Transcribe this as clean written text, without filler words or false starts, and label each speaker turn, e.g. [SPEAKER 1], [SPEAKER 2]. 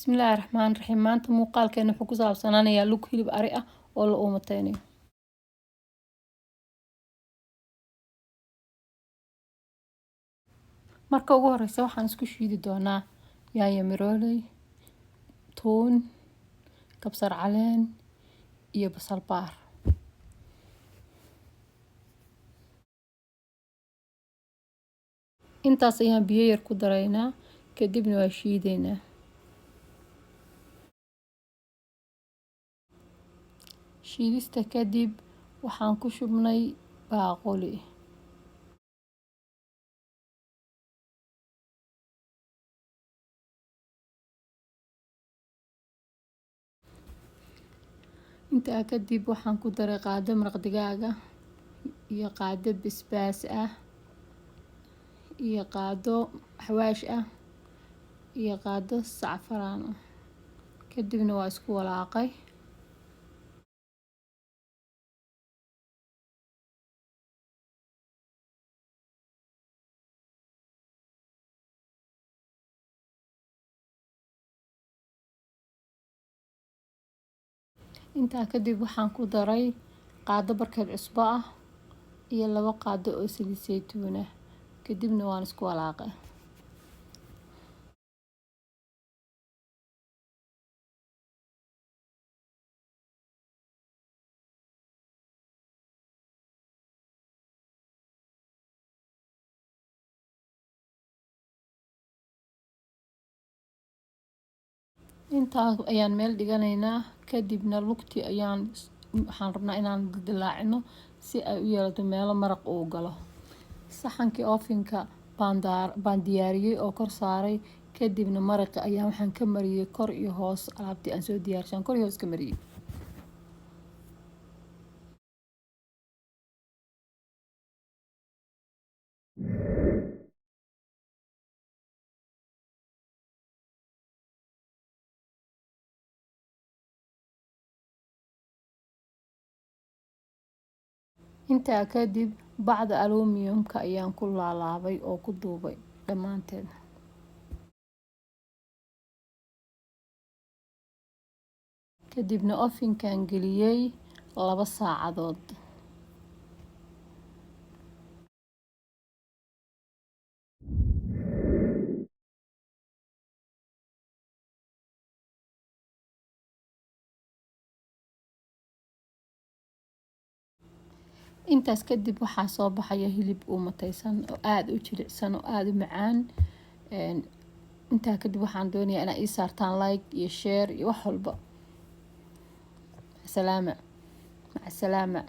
[SPEAKER 1] Bismillaahi Raxmaani Raxiim. Maanta muuqaalkeena wuxuu ku saabsanaanayaa lug hilib ari ah oo la uumateynayo. Marka ugu horeysa waxaan isku shiidi doonaa yaanyo mirooley, tuun, kabsar caleen iyo basal baar. Intaas ayaan biyo yar ku daraynaa, kadibna waa shiideynaa. Shiidista kadib waxaan ku shubnay baaquli. Intaa kadib waxaan ku daray qaado maraq digaaga iyo qaado basbaas ah iyo qaado xawaash ah iyo qaado sacfaraan ah. Kadibna waa isku walaaqay. Intaa kadib waxaan ku daray qaado barkeed cusbo ah iyo 2 qaado oo saliid saytuun ah. Kadibna waan isku walaaqay. Intaa ayaan meel dhiganaynaa, kadibna lugtii ayaan waxaan rabnaa inaan dilaacino si ay u yeelato meelo maraq uu galo. Saxankii ovenka baan diyaariyey oo kor saaray, kadibna maraqi ayaan waxaan ka mariyey kor iyo hoos. Alaabtii aan soo diyaarshan kor iyo hoos ka mariyey. Intaa kadib bacda aluminiumka ayaan ku laalaabay oo ku duubay dhammaanteed. Kadibna ovenkaan geliyey 2 saacadood. Intaas kadib waxaa soo baxaya hilib uumateysan oo aad u jilicsan oo aad u macaan. Intaa kadib waxaan doonayaa inaad ii saartaan like iyo share iyo wax walba. Salaama. Maca salaama.